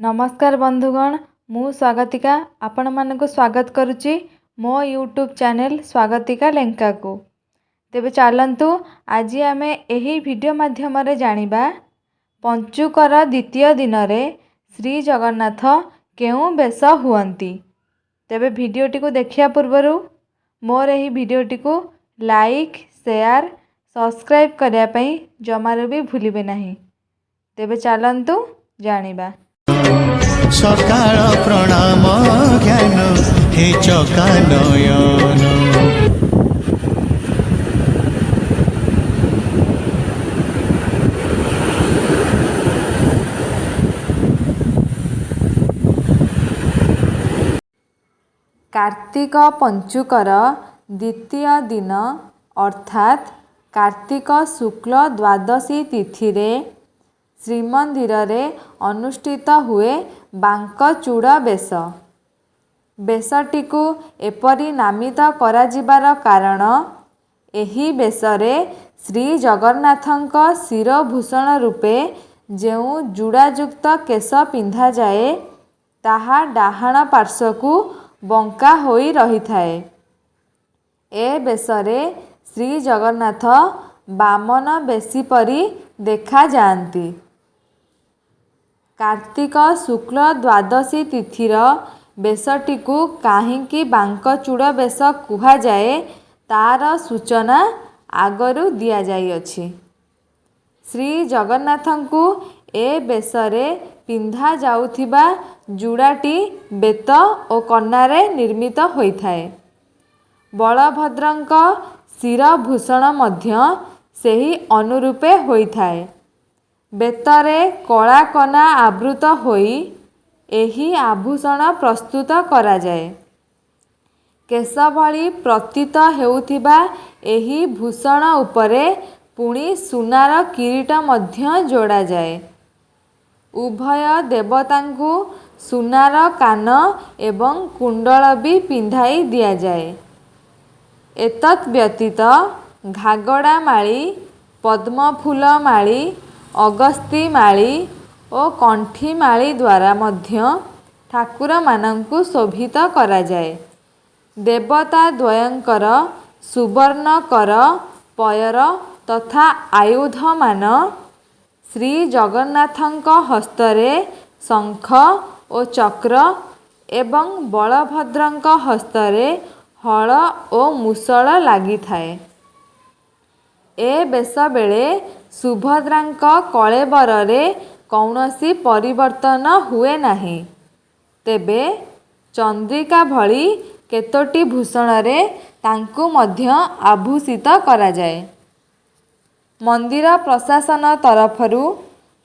ନମସ୍କାର ବନ୍ଧୁଗଣ, ମୁଁ ସ୍ୱାଗତିକା ଆପଣମାନଙ୍କୁ ସ୍ୱାଗତ କରୁଛି ମୋ ୟୁଟ୍ୟୁବ୍ ଚ୍ୟାନେଲ୍ ସ୍ୱାଗତିକା ଲେଙ୍କାକୁ। ତେବେ ଚାଲନ୍ତୁ ଆଜି ଆମେ ଏହି ଭିଡ଼ିଓ ମାଧ୍ୟମରେ ଜାଣିବା ପଞ୍ଚୁକର ଦ୍ୱିତୀୟ ଦିନରେ ଶ୍ରୀ ଜଗନ୍ନାଥ କେଉଁ ବେଶ ହୁଅନ୍ତି। ତେବେ ଭିଡ଼ିଓଟିକୁ ଦେଖିବା ପୂର୍ବରୁ ମୋର ଏହି ଭିଡ଼ିଓଟିକୁ ଲାଇକ୍, ସେୟାର, ସବସ୍କ୍ରାଇବ୍ କରିବା ପାଇଁ ଜମାରୁ ବି ଭୁଲିବେ ନାହିଁ। ତେବେ ଚାଲନ୍ତୁ ଜାଣିବା। ସକାଳ ପ୍ରଣାମ ଜ୍ଞାନ ହେ ଚକାନୟନ। କାର୍ତ୍ତିକ ପଞ୍ଚୁକର ଦ୍ୱିତୀୟ ଦିନ ଅର୍ଥାତ୍ କାର୍ତ୍ତିକ ଶୁକ୍ଲ ଦ୍ୱାଦଶୀ ତିଥିରେ ଶ୍ରୀମନ୍ଦିରରେ ଅନୁଷ୍ଠିତ ହୁଏ ବାଙ୍କଚୂଡ଼ ବେଶ। ବେଶଟିକୁ ଏପରି ନାମିତ କରାଯିବାର କାରଣ, ଏହି ବେଶରେ ଶ୍ରୀଜଗନ୍ନାଥଙ୍କ ଶିରୋଭୂଷଣ ରୂପେ ଯେଉଁ ଜୁଡ଼ାଯୁକ୍ତ କେଶ ପିନ୍ଧାଯାଏ, ତାହା ଡାହାଣ ପାର୍ଶ୍ୱକୁ ବଙ୍କା ହୋଇ ରହିଥାଏ। ଏ ବେଶରେ ଶ୍ରୀଜଗନ୍ନାଥ ବାମନ ବେଶୀ ପରି ଦେଖାଯାଆନ୍ତି। କାର୍ତ୍ତିକ ଶୁକ୍ଲ ଦ୍ୱାଦଶୀ ତିଥିର ବେଶଟିକୁ କାହିଁକି ବାଙ୍କଚୂଡ଼ ବେଶ କୁହାଯାଏ, ତାର ସୂଚନା ଆଗରୁ ଦିଆଯାଇଅଛି। ଶ୍ରୀଜଗନ୍ନାଥଙ୍କୁ ଏ ବେଶରେ ପିନ୍ଧାଯାଉଥିବା ଜୁଡ଼ାଟି ବେତ ଓ କନାରେ ନିର୍ମିତ ହୋଇଥାଏ। ବଳଭଦ୍ରଙ୍କ ଶିରଭୂଷଣ ମଧ୍ୟ ସେହି ଅନୁରୂପେ ହୋଇଥାଏ। ବେତରେ କଳା କନା ଆବୃତ ହୋଇ ଏହି ଆଭୂଷଣ ପ୍ରସ୍ତୁତ କରାଯାଏ। କେଶ ଭଳି ପ୍ରତୀତ ହେଉଥିବା ଏହି ଭୂଷଣ ଉପରେ ପୁଣି ସୁନାର କିରୀଟ ମଧ୍ୟ ଯୋଡ଼ାଯାଏ। ଉଭୟ ଦେବତାଙ୍କୁ ସୁନାର କାନ ଏବଂ କୁଣ୍ଡଳ ବି ପିନ୍ଧାଇ ଦିଆଯାଏ। ଏତଦ୍ ବ୍ୟତୀତ ଘାଗଡ଼ା ମାଳି, ପଦ୍ମଫୁଲ ମାଳି, ଅଗସ୍ତି ମାଳି ଓ କଣ୍ଠି ମାଳି ଦ୍ୱାରା ମଧ୍ୟ ଠାକୁରମାନଙ୍କୁ ଶୋଭିତ କରାଯାଏ। ଦେବତା ଦ୍ୱୟଙ୍କର ସୁବର୍ଣ୍ଣ କର, ପୟର ତଥା ଆୟୁଧମାନ, ଶ୍ରୀଜଗନ୍ନାଥଙ୍କ ହସ୍ତରେ ଶଙ୍ଖ ଓ ଚକ୍ର ଏବଂ ବଳଭଦ୍ରଙ୍କ ହସ୍ତରେ ହଳ ଓ ମୂଷଳ ଲାଗିଥାଏ। ଏ ବେଶ ବେଳେ ସୁଭଦ୍ରାଙ୍କ କଳେବରରେ କୌଣସି ପରିବର୍ତ୍ତନ ହୁଏ ନାହିଁ। ତେବେ ଚନ୍ଦ୍ରିକା ଭଳି କେତୋଟି ଭୂଷଣରେ ତାଙ୍କୁ ମଧ୍ୟ ଆଭୂଷିତ କରାଯାଏ। ମନ୍ଦିର ପ୍ରଶାସନ ତରଫରୁ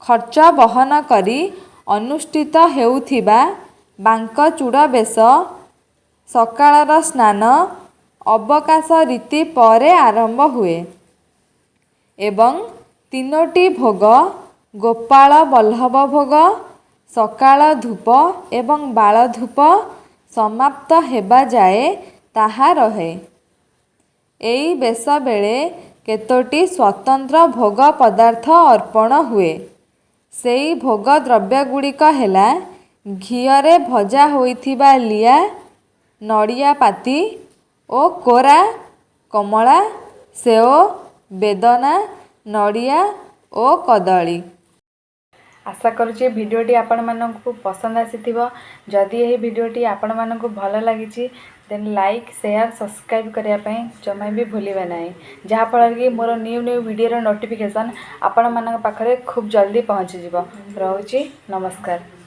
ଖର୍ଚ୍ଚ ବହନ କରି ଅନୁଷ୍ଠିତ ହେଉଥିବା ବାଙ୍କଚୂଡ଼ ବେଶ ସକାଳର ସ୍ନାନ ଅବକାଶ ରୀତି ପରେ ଆରମ୍ଭ ହୁଏ ଏବଂ ତିନୋଟି ଭୋଗ ଗୋପାଳ ବଲ୍ଲଭ ଭୋଗ, ସକାଳ ଧୂପ ଏବଂ ବାଳଧୂପ ସମାପ୍ତ ହେବା ଯାଏ ତାହା ରହେ। ଏଇ ବେଶ ବେଳେ କେତୋଟି ସ୍ୱତନ୍ତ୍ର ଭୋଗ ପଦାର୍ଥ ଅର୍ପଣ ହୁଏ। ସେଇ ଭୋଗ ଦ୍ରବ୍ୟଗୁଡ଼ିକ ହେଲା ଘିଅରେ ଭଜା ହୋଇଥିବା ଲିଆ, ନଡ଼ିଆ ପାତି ଓ କୋରା, କମଳା, ସେଓ, ବେଦନା, ନଡ଼ିଆ ଓ କଦଳୀ। ଆଶା କରୁଛି ଭିଡ଼ିଓଟି ଆପଣମାନଙ୍କୁ ପସନ୍ଦ ଆସିଥିବ। ଯଦି ଏହି ଭିଡ଼ିଓଟି ଆପଣମାନଙ୍କୁ ଭଲ ଲାଗିଛି, ଦେନ୍ ଲାଇକ୍, ସେୟାର, ସବସ୍କ୍ରାଇବ୍ କରିବା ପାଇଁ ଜମା ବି ଭୁଲିବେ ନାହିଁ, ଯାହାଫଳରେ କି ମୋର ନ୍ୟୁ ନ୍ୟୁ ଭିଡ଼ିଓର ନୋଟିଫିକେସନ୍ ଆପଣମାନଙ୍କ ପାଖରେ ଖୁବ୍ ଜଲ୍ଦି ପହଞ୍ଚିଯିବ। ରହୁଛି, ନମସ୍କାର।